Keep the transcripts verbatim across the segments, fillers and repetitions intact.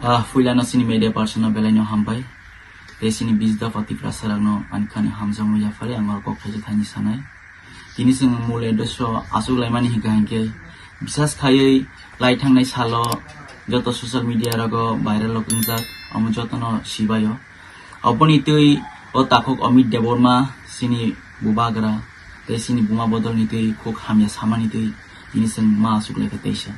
Ah, puilano chini media person no belai no hambai. Tei chini bijda patiprasa rok no ani khani hamjakmung yaphari ang oro kok thaisa thaini sanai. Tini chwng mul address o achuk laimani hinkha hinkhe bisas khaiwi lai thangnai salo joto social media rogo viral rok wngjak, omo jotono sibaio. Oboni twi o takhuk Amit Debbarma chini bubagra tei chini buma bodolni twi khuk hamya samani twi tini chwng ma achuk laikha teisa.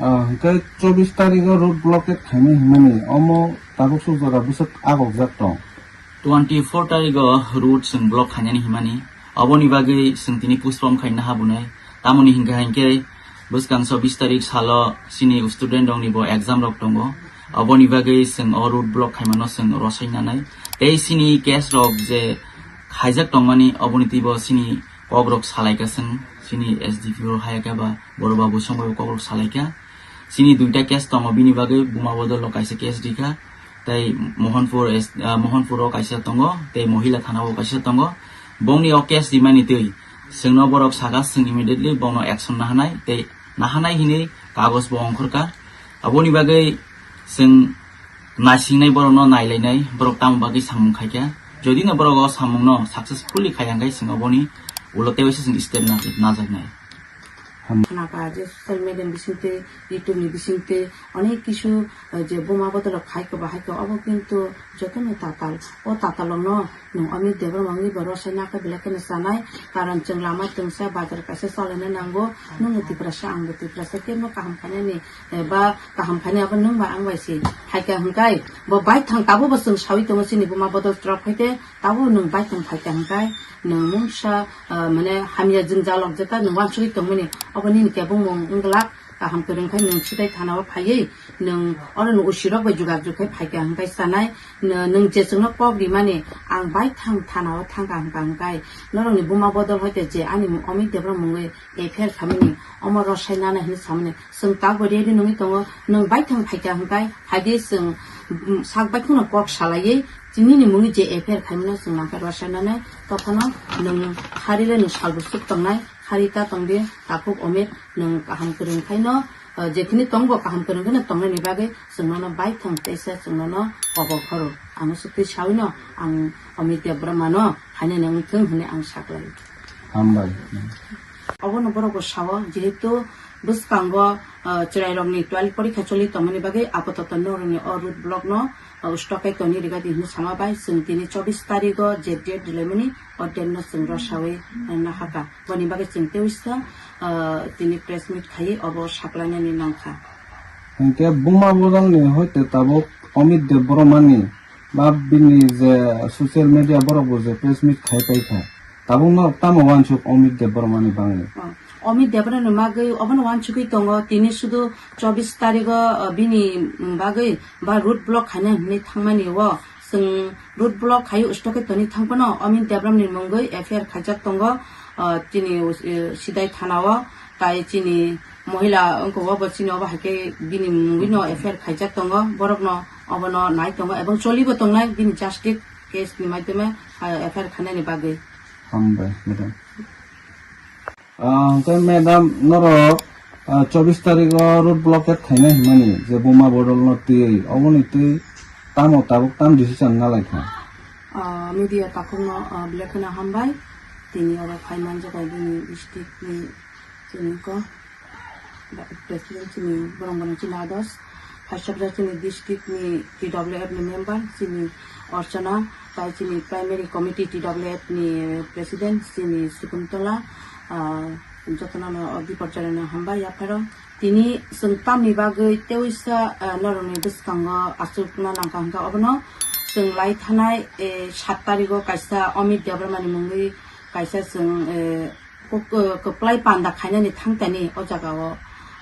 Ah, hwnkhe chobbish tarikh o road blockade khaimani hwnmani omo tabuk suk jora bwswk agokjak tong. Twenty four tarikh o road chwng block khainani hwnmani, oboni bagwi chwng tini postpone khaina habunai. Tamoni hinkha hinkhe bwskang chobbish tarikh salo chini student rokni bo exam rok tongo, oboni bagwi chwng o road block khaimano chwng rosai nanai. Tei chini case rok je khaijak tongmani oboni twibo chini kok rok salaikha chwng, chini S D P O hayakhe ba boro babu songbai kok rok salaikha. Chini duita case tongo, bini bagwi buma bodol o kaisa case rikha, tei Mohanpur S-, ah, Mohanpur o kaisa tongo, tei Mohila thana o kaisa tongo. Bongni o case rimani twi chwngno borok saka, chwng immediately bono action nahanai, tei nahanai hinwi kagoj bo ongkhorkha. Aboni bagwi chwng naisingnai borokno nailainai, borok tamo bagwi samung khaikha. Jodi no borok o samungno successfully khaiya hwnkhe chwng oboni ulo tei waisa chwng step na-, najaknai. Khna kha je social media ni bisingtwi, YouTube ni bisingtwi onek kisu, eh, je buma bodol khai kha, bahai kha, obo kintu jotono tatal. O tatal rokno nwng Amit Debbarma wngwi bo rosai nakha belai kheno sanai, karon chwng lama twngsa bazar kaisa chalaina nango, nwngno Tiprasa, angbo Tiprasa, kebo kaham khainani, eh, ba kaham khainai abo nwng ba ang bai se. Hai kha hwnkhe bo baithang tabukbo chwng saui tongo chini buma bodol twrok phaikhe, tabuk nwng baithang phaikha hwnkhe nwng mungsa, ah, mane hamya jwngjal rok jeta nwng uansugwi tongmani, obo nini kebengmung wngglak, kaham kwrwng khe nwng sidai thana o phaiwi nwng oro nwng usi rok bai jugajug khai phaikha hwnkhe sanai, nw-, nwng je chwngno kok rimani ang baithang thana o thangkha hwnkha hwnkhe norokni buma bodol hoite je ani Amit Debbarma mungwi F I R khaimani omo rosai nana hinwi samani. Chwng tabukbo ready wngwi tongo, nwng baithang phaikha hwnkhe, phaidi chwng, mm, sak baikheno kok salaiwi, nini mungwi je F I R khaimano chwng nangkhe rosai nanai, tophano nwng kharile nwng salbo suk tongnai, khari ta tongdi, takhuk Amit, nwng kaham kwrwng khaino, eh, jephini tongbo kaham kwrwng kheno tongnaini bagwi chwng nono baithang teisa chwng nono kobok khoro. Ang swktwi sawino, ang Amit Debbarmano haino nwng thung hwnwi ang saklai. Hambai. Obono borok bo sao, jehetu bwskango, ah, chwrairokni twelve porikha choli tongmani bagwi apatatwi norokni o road block no, ah, stokai toni rigadi hinwi sama bai, chwng tini chobbish tarigo je date dilaimani, o date no chwng rwsawi, ah, nahakha. Boni bagwi chwng teisa, ah, tini press meet khaiwi obo saklainani nangkha. Hinkhe buma bodolni hoite tabuk Amit Debbarmani ba bini je social media borok bo je press meet khai paikha, tabuk norok tamo uansuk Amit Debbarmani bangwi? Oh, Amit Debbarmani bagwi obono uansugwi tongo, tini sudu chobbish tarigo, uh, bini bagwi ba road block khaina hinwi thangmani o chwng road block khai usto khe toni thangphano Amit Debbarmani mungwi F I R khaijak tongo, uh, chini, uh, Sidai thana o, tai chini Mohila wngkha, obo chini obo hai khe bini mungwi no F I R khaijak tongo, borok no obo no nai tongo ebong choli bo tongnai bini justice case ni maidhyame, ah, F I R khainani bagwi. Hambai, madam. Ah, hwnkhe madam, norok, ah, chobbish tarigo road blockade khaina himani je buma bodol no twiwi, oboni twi tamo tabuk tam decision nalaikha? Ah, media takhukno, ah, belai kheno hambai. Tini oro phai manjak bai bini district ni chini ko. President chini borong borong chini others, Phaisabra chini district ni T W F ni member chini Archana, tai chini primary committee T W F ni president chini Sukuntola, ah, jotono no o biporjoreno hambai yapharo. Tini chwng tamni bagwi teisa, ah, norokni bwskango achukna nangkha hwnkha obono chwng lai thanai, eh, sat tarigo kaisa Amit Debbarmani mungwi kaisa chwng, eh, Kok-, eh, kwplai panda khainani thangtani o jagao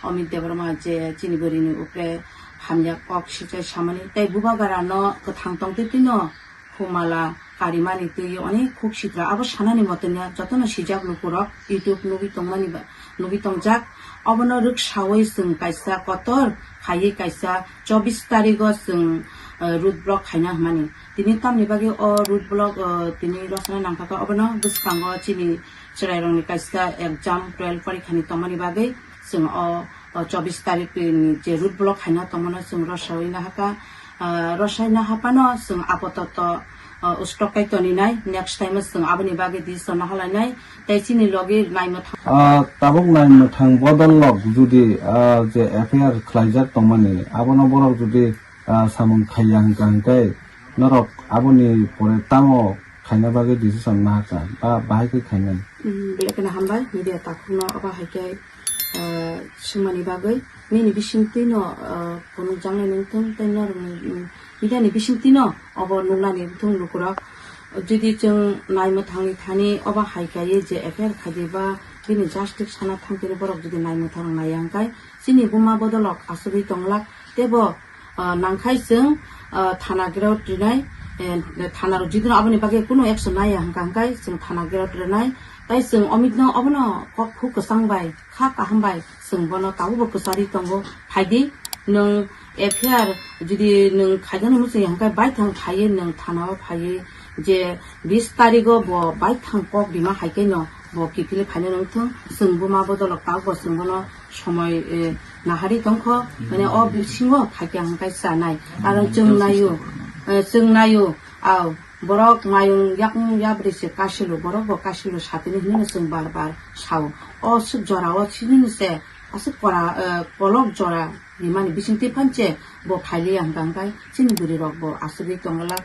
Amit Debbarma je chini bwrwini upre hamya kok sichai samani tei bubagrano kwthang tongtwi twino khumala karimani twi onek khuk sitra abo sanani motoniya jotono sijak lukurok YouTube nugwi tongmani ba, nugwi tongjak. Obono rwksawi chwng kaisa kotor khaiwi kaisa chobbish tarigo chwng, eh, road block khaina hwnmani. Tini tamni bagwi o road block, eh, tini rosna nangkha khe obono bwskango chini chwrairokni kaisa exam twelve porikhani tongmani bagwi chwng o O chobbish tarik ni je road block khaina tongmano chwng rwsaiwi nahakha, ah, rwsai nahaphano chwng apatoto, ah, ustok kai toninai, next time o chwng aboni bagwi decision nahalainai, tei chini logi naimwthang. Ah, tabuk naimwthang bodol lok judi, ah, je F I R khlaijak tongmani, abono borok judi, ah, samung khaiya hwnkha hwnkhe norok aboni pore tamo khaina bagwi decision nahakha ba bahai khe khainai? Hmm, belai kheno hambai media takhukno abo hai khe, ah, swngmani bagwi nini bisingtwino, ah, phunukjaknai nungthung tei norokni, hmm, media ni bisingtwino obo nuknani wngthung lukurok. Jodi chwng naimwthangni thani obo hai kaiwi je F I R khaidi ba bini justice sana thangtini borok jodi naimwthang naiya hwnkhe chini buma bodolok asugwi tonglak teibo ah, nangkhai chwng, ah, thana greo rinai, eh, thana rok jidino aboni bagwi kunu action naiya hwnkha hwnkhe chwng thana greo rinai. Tai chwng omitno obono kok phuk kwchang bai, kha kaham bai chwng bono tabukbo kwchari tongo. Phaidi nwng F I R jodi nwng khaijani muchung ya hwnkhe baithang phaiwi nwng thana o phaiwi je bis tarigo bo baithang kok rima hai khe no bo kiphilwi phaina nangthung. Chwng buma bodolok tabukbo chwng bono somoi, eh, nahari tongkho, mane o bisingo phaikha hwnkhe chanai. Aro chwng naio, eh, chwng naio, au, borok mayung yakung yabrwi se kasilu, borok bo kasilu satini hinwi chwng bar bar sao. O swk jora o chini se aswk kora, eh, kolok jora rimani bisingtwi phanche bo phailiya hwnkha hwnkhe chini bwrwi rok bo asugwi tonglak.